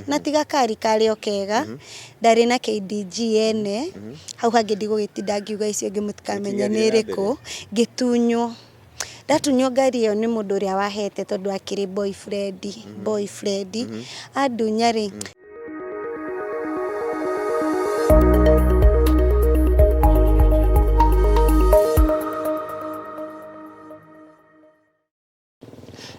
Na ti gakari karĩ o kega, ndarĩ na KDG ene, hau hangĩ ndigũgĩtinda ngiuga icio ingĩ mũtikamenya nĩ Mũtigathiĩ na ĩrĩkũ, ngĩtunywo. Ndatunywo ngari ĩyo nĩ mũndũ ũrĩa wahete tondũ akĩrĩ boyfriend, boyfriend, andunya rĩ,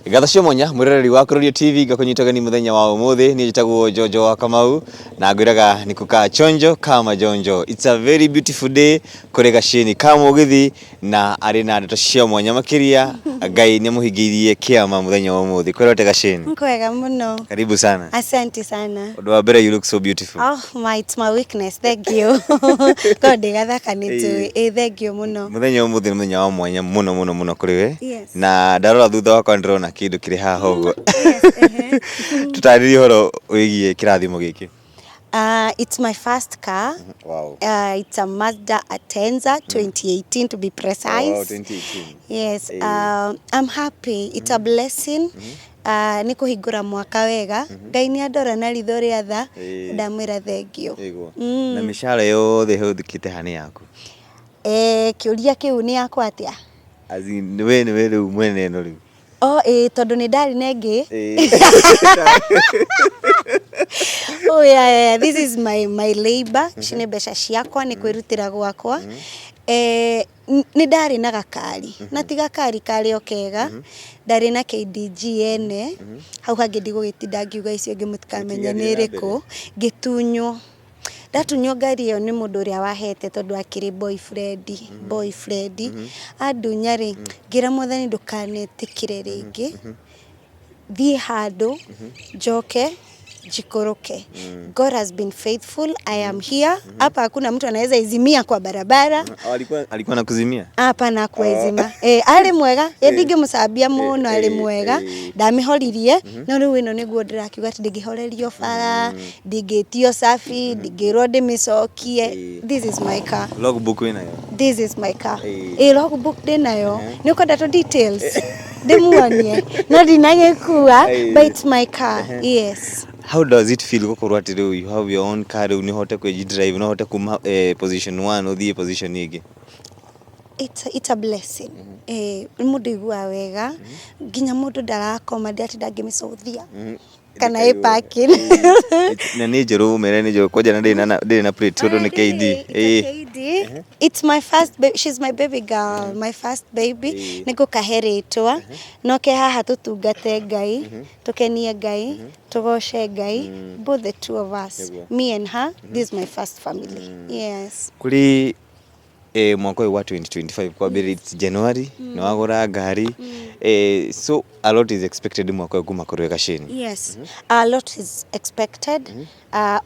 Ngatho cia mwanya mwiroreri wa Kurorio TV ngakunyita ũgeni muthenya wa umuthi. Niĩ njĩtagwo Njonjo wa Kamau na ngwĩraga nĩ kukaa chonjo kama jonjo. It's a very beautiful day kũrĩ gacini ka mũgithi na arĩ na ndeto cia mwanya makĩria. Ngai nĩ amũhingĩirie kĩama mũthenya wa ũmũthĩ. Kwĩrote gacini. Kwega mũno. Karibu sana. Asante sana. Ũndũ wa mbere, you look so beautiful. Oh my, it's my weakness. Thank you. Korwo ndĩ gathaka nĩ njũĩ. Ĩ thank you mũno. Mũthenya wa ũmũthĩ nĩ mũthenya wa mwanya mũno mũno mũno kũrĩ we. Yes. Na ndarora thutha wakwa ndĩrona kĩndũ kĩrĩ haha ũguo. Yes, ehe. Tũtarĩrie ũhoro wĩgiĩ kĩrathimo gĩkĩ. It's my first car. It's a Mazda Atenza 2018 to be precise. Wow, 2018. Yes, Eh. I'm happy. It's a blessing. Nĩ kũhingũra mwaka wega. Ngai nĩ andora na ritho rĩa tha. Eh. Ndamwĩra thank you. Ĩguo. Na mĩcara yothe ĩhũthĩkĩte haha nĩ yaku? Eh, kĩũria kĩu nĩ yakwa atĩa? As in, we nĩwe rĩu mwene ĩno rĩu. Oh, ĩĩ, tondũ nĩ ndarĩ na ĩngĩ. Oh, yeah. This is my labor. Ici nĩ mbeca ciakwa, nĩ kwĩrutĩra gwakwa. Eh, nĩ ndarĩ na gakari, na ti gakari karĩ o kega, ndarĩ na KDG ene, hau hangĩ ndigũgĩtinda ngiuga icio ingĩ mũtikamenya nĩ Mũtigathiĩ na ĩrĩkũ, ngĩtunywo. Ndatunywo ngari ĩyo nĩ mũndũ ũrĩa wahete tondũ akĩrĩ boyfriend, boyfriend, andunya rĩ, ngĩra Mwathani ndũkanetĩkĩre rĩngĩ, thiĩ handũ, njoke, njikũrũke. God has been faithful. I am here. Hapa hakuna mtu anaweza izimia kwa barabara. Oh, alikuwa anakuzimia? Hapana, hakuwaizima. Eh, arĩ mwega, ĩ ndingĩmũcambia mũno, arĩ mwega. Ndamĩhoririe, no rĩu ĩno nĩguo ndĩrakiuga atĩ ndĩngĩhorerio bara, ndingĩtio cabi, ndingĩrwo ndĩmĩcokie. This is my car. Logbook wĩnayo? This is my car. Eh. Ĩ logbook ndĩnayo. Nĩ ũkwenda tũ details? Ndĩmuonie. No ndinagĩkua, but it's my car. Yes. How does it feel gũkorwo atĩ rĩu you have your own car, rĩu nĩ ũhote kwĩ drive, no ũhote kuma position 1 ũthiĩ position ĩngĩ? It's a blessing. Eh, mũndũ aiguaga wega, nginya mũndũ ndarakoma ndĩratinda ngĩmĩcũthia kana ĩ parking. Na nĩ njerũ, ũmere nĩ njerũ kwanja, na ndĩrĩ na plate tondũ nĩ KD. It's a KD. It's my first baby. She's my baby girl, my first baby. Nĩ ngũkahe rĩtwa. No ke haha tũtungate Ngai, tũkenie Ngai, tũgoce Ngai, both the two of us. Nĩguo. Me and her, this is my first family. Yes. Kũrĩ mwaka ũyũ wa 2025 kwambĩrĩria, it's January, nĩ wagũra ngari, so a lot is expected mwaka ũyũ kuma kũrĩ Gacini. Yes, a lot is expected.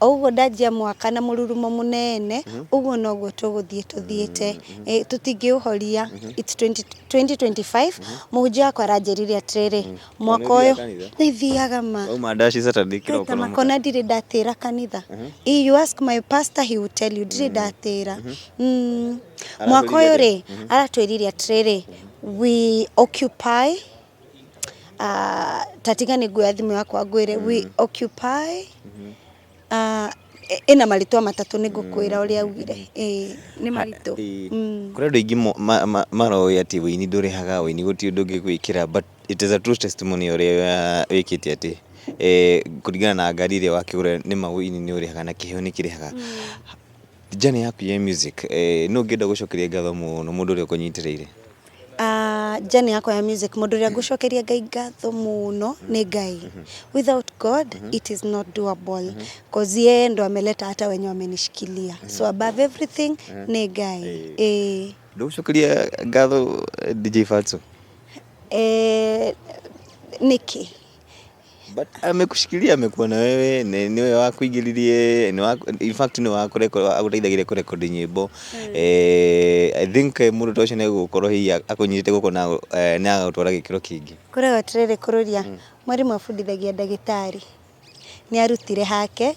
O ũguo ndanjia mwaka na mũrurumo mũnene, ũguo noguo tũgũthiĩ tũthiĩte. Eh, tũtingĩũhoria. It's 20, 2025. Mũhunjia wakwa aranjĩrire atĩrĩrĩ, mwaka Nĩ ũyũ ũthiaga kanitha? Nĩ thiaga ma. Wauma ndaci Saturday kĩroko Maita na makwa na ndirĩ ndatĩra kanitha. If you ask my pastor, he will tell you ndirĩ ndatĩra. Mwaka ũyũ rĩ, aratwĩrire atĩrĩrĩ, we occupy, tatiga nĩ nguoya thimũ yakwa ngwĩre, we occupy, ĩna marĩtwa matatũ, nĩ ngũkwĩra ũrĩa augire. Ĩĩ, nĩ maritũ. Kũrĩ andũ aingĩ maroĩ atĩ wĩini ndũrĩhaga, wĩini gũtirĩ ũndũ ũngĩgwĩkĩra, but it is a true testimony ũrĩa wĩkĩte atĩ kũringana na ngari ĩrĩa wakĩgũra, nĩma wĩini nĩ ũrĩhaga na kĩheo nĩ kĩrĩhaga. Journey yaku ya music, nũ ũngĩenda gũcokeria ngatho mũno, mũndũ ũrĩa ũkũnyitĩrĩire? Journey yakwa ya music, mũndũ ũrĩa ngũcokeria Ngai ngatho mũno nĩ Ngai. Without God it is not doable, cause yeye ndo ameleta hata wenye wamenishikilia. So above everything nĩ Ngai. Ĩĩ. Ndũgũcokeria ngatho DJ Fatso? Eh, nĩkĩ? But amekushikilia, amekuwa na wewe, nĩwe wakuingĩririe, in fact nĩwe agũteithagia kũrekodi nyĩmbo. I think mũndũ ta ũcio nĩ egũkorwo hihi akũnyitĩte guoko na nĩ agagũtwara gĩkĩro kĩngĩ. Kũragwo atĩrĩrĩ, kũrũria mwarimũ abundithagia ndagĩtarĩ nĩ arutire hake,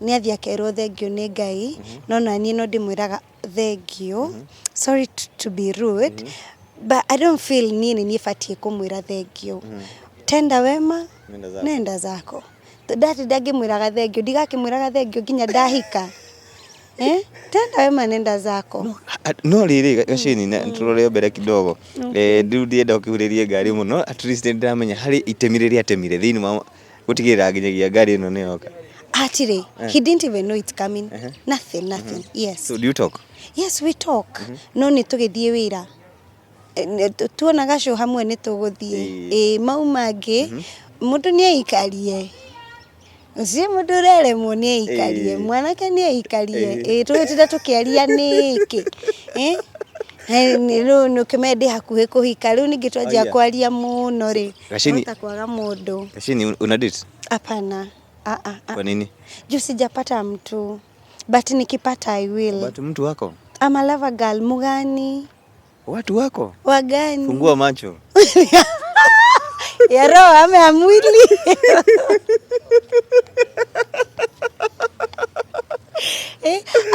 nĩ athiĩ akerwo thank you nĩ Ngai, no naniĩ no ndĩmwĩraga thank you. Sorry to be rude, but I don't feel niĩ nĩ niĩ batiĩ kũmwĩra thank you. Tenda wema Nenda zako. Nenda zako. Ndatinda ngĩmwĩraga thengio, ndigakĩmwĩraga thengio nginya ndahika. Eh? Tenda wema nenda zako. No rĩrĩ Gacini, na tũrore mbere kidogo. Rĩu ndienda ũkĩhurĩrie ngari mũno, at least nĩ ndĩramenya harĩ itemi rĩrĩa atemire thĩinĩ wa gũtigĩrĩra nginyagia ngari ĩno nĩ yoka. Hatirĩ. He didn't even know it's coming. Nothing, nothing. Yes. So do you talk? Yes, we talk. No nĩ tũgĩthiĩ wĩra. Tuona gacũ hamwe nĩ tũgũthiĩ. Ĩĩ mau mangĩ mũndũ nĩ aikarie. Ũcio mũndũ ũreremwo nĩ aikarie, mwanake nĩ aikarie. Ĩĩ tũgĩtinda tũkĩaria nĩkĩ? Eh? Rĩu nĩ ũkĩmenye ndĩ hakuhĩ kũhika, rĩu ningĩ twanjia kwaria mũno rĩ, Gacini, wahota kwaga mũndũ. Gacini, una date? Hapana. Ah, ah, ah. Kwa nini? Juu sijapata mtu. But nikipata I will. But mtu wako? I'm a lover girl. Mugani? Watu wako? Wagani? Fungua macho. Ya roho ama ya mwili?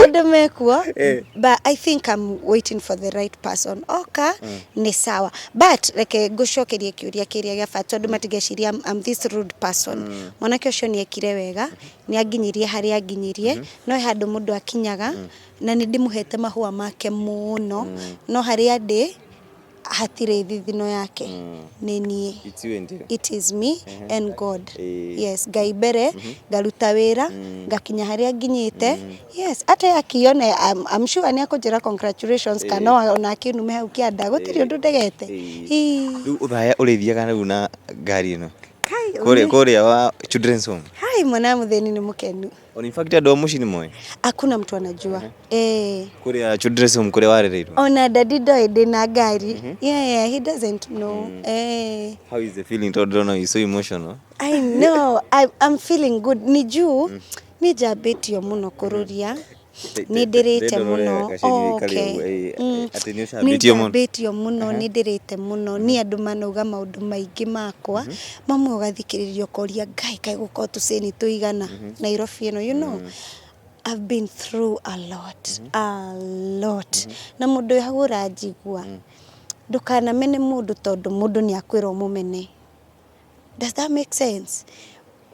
Andũ mekuo, but I think I'm waiting for the right person. Oka nĩ sawa, but reke ngũcokerie kĩũria kĩrĩa gĩa bata tondũ matigeciria I'm this rude person. Mwanake ũcio nĩ ekire wega, nĩ anginyirie harĩa anginyirie, no he handũ mũndũ akinyaga na nĩ ndĩmũhete mahũa make mũno, no harĩa ndĩ hatirĩ thithino yake, nĩ niĩ. It's you and you. It is me and God. Yes, Ngai mbere, ngaruta wĩra, ngakinya harĩa nginyĩte. Yes, ata akiona I'm sure nĩ akũnjĩra congratulations, kana ona akĩnume hau kĩanda, gũtirĩ ũndũ ndegete. Ĩĩ. Rĩu ũthaya ũrĩthiaga rĩu na ngari ĩno Kai, kũrĩa kũrĩa wa children's home? Hai, mwana mũthĩni nĩ mũkenu. On in fact andũ a mũciĩ nĩ moĩ? Hakuna mtu anajua. Eh. Kũrĩa children's home kũrĩa warereirwo? Ona daddy ndoĩ ndĩna ngari. Yeah, he doesn't know. Eh. How is the feeling, tondũ ndĩrona you so emotional? I know. I'm feeling good. Nĩ juu nĩ njambĩtio mũno kũrũria. Nĩ ndĩrĩte mũno. Okay. Atĩ nĩ Nĩ ũcambĩtio mũno? njambĩtio mũno, nĩ ndĩrĩte mũno, niĩ andũ manauga maũndũ maingĩ makwa, mamwe ũgathikĩrĩria ũkoria Ngai kaĩ gũkorwo tũcĩni tũigana Nairobi ĩno. I've been through a lot, a lot. Na mũndũ wĩ hau ũranjigua, ndũkanamene mũndũ tondũ mũndũ nĩ akwĩra ũmũmene. Does that make sense?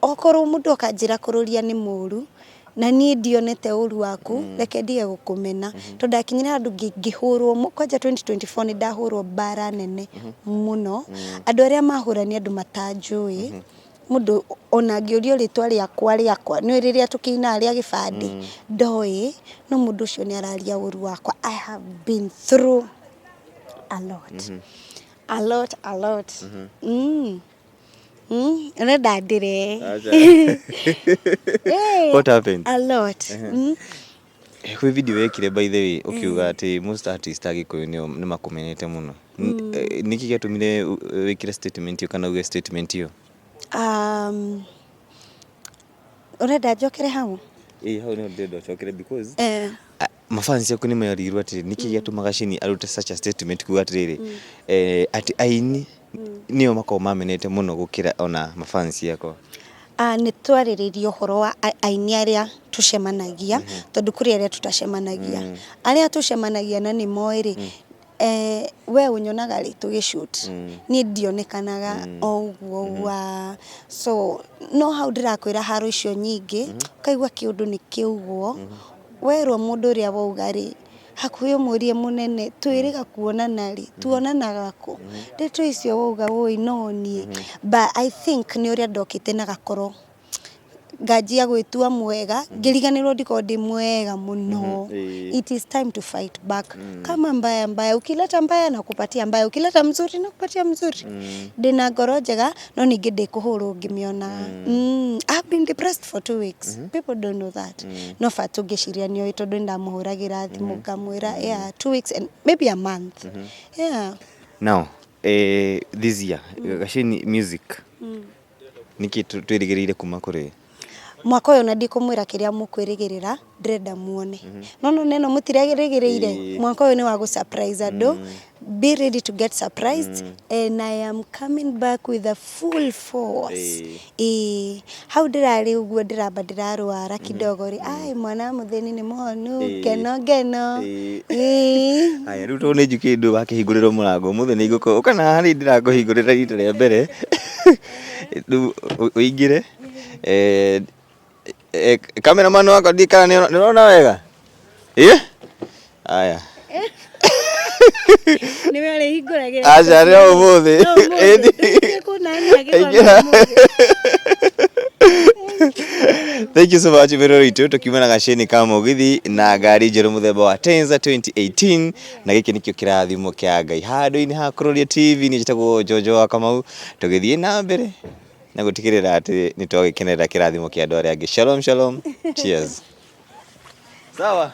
Okorwo mũndũ akanjĩra kũrũria nĩ mũru, na niĩ ndionete ũru waku, reke ndige gũkũmena. Tondũ ndakinyire handũ ngĩhũrwo, kwanja 2024 nĩ ndahũrwo mbara nene mũno. Andũ arĩa mahũra nĩ andũ matanjũĩ. Mũndũ ona angĩũrio rĩtwa rĩakwa rĩakwa, nĩ rĩrĩa tũkĩinaga rĩa gĩbandĩ, ndoĩ, no mũndũ ũcio nĩ araria ũru wakwa. I have been through a lot. A lot, a lot. Ũrenda ndĩre? What happened? A lot. Kwĩ video wekire, by the way, ũkiuga atĩ most artist a Gĩkũyũ nĩ makũmenete mũno. Nĩkĩ gĩatũmire wĩkĩre statement ĩyo kana uge statement ĩyo? Ũrenda njokere hau? Ĩĩ, hau nĩho ndĩrenda ũcokere because mafans aku nĩ merirwo atĩrĩ, nĩkĩ gĩatũmaga Shini arute such a statement kuga atĩrĩrĩ, atĩ aini nĩo makoragwo mamenete mũno gũkĩra ona mafans akwa? Nĩ twarĩrĩria ũhoro wa aini arĩa tũcemanagia, tondũ kũrĩ arĩa tutacemanagia. Arĩa tũcemanagia na nĩ moĩ rĩ, we ũnyonaga rĩ tũgĩ shoot, niĩ ndionekanaga o ũguo wa so no hau ndĩrakwĩra haro icio nyingĩ, ũkaigua kĩũndũ nĩ kĩaugwo, werwo mũndũ ũrĩa wauga rĩ, hakuhĩ ũmũrie mũnene, twĩrĩga kuonana rĩ, tuonanaga kũ? Ndeto icio wauga wũi no niĩ. But I think nĩ ũrĩa ndokĩte na gakoro nganjia gwĩtua mwega, ngĩriganĩrwo ndikorwo ndĩ mwega mũno. It is time to fight back. Kama mbaya mbaya, ukileta mbaya nakupatia mbaya, ukileta mzuri nakupatia mzuri. Ndĩna ngoro njega, no ningĩ ndĩkũhũrwo ngĩmĩonaga. I've been depressed for 2 weeks. People don't know that. No bata ũngĩciria nĩoĩ tondũ nĩndamũhũragĩra thimũ ngamwĩra, yeah, 2 weeks and maybe a month. Yeah. Now, this year, Gacini Music, nĩkĩ twĩrĩgĩrĩire kuma kũrĩ? Mwaka ũyũ na ndikũmwĩra kĩrĩa mũkwĩrĩgĩrĩra, ndĩrenda muone no no neno mũtirerĩgĩrĩire. Mwaka ũyũ nĩ wa gũ surprise andũ. Be ready to get surprised, and I am coming back with a full force. Ĩĩ, hau ndĩrarĩ ũguo ndĩramba ndĩrarwara kidogo rĩ, ai mwana mũthĩni nĩ mũhonu. Ngeno ngeno. Ĩĩ. Haya, rĩu tondũ nĩ njũkĩte ndũ wakĩhingũrĩrwo mũrango ũmũthĩ, nĩ ngũkũ ũka na harĩ ndĩrakũhingũrĩra rita rĩa mbere, rĩu ũingĩre. Eh, eh, cameraman wakwa, ndikana nĩ ũrona wega? Ĩ aya. Nĩwe ũrĩhingũragĩra. Aca, nĩ o ũmũthĩ. No ũmũthĩ. Ĩni. Kũnania. Aingĩra. Thank you so much, mwĩroreri witũ. Tũkiuma na gacini ka mũgithi na ngari njerũ mũthemba wa Tenza 2018, na gĩkĩ nĩkĩo kĩrathimo kĩa Ngai handũ-inĩ ha Kũrũria TV. Niĩ njĩtagwo Jojo wa Kamau, tũgĩthiĩ na mbere na gũtigĩrĩra atĩ nĩ twagĩkenerera kĩrathimo kĩa andũ arĩa angĩ. Shalom shalom, cheers. Sawa.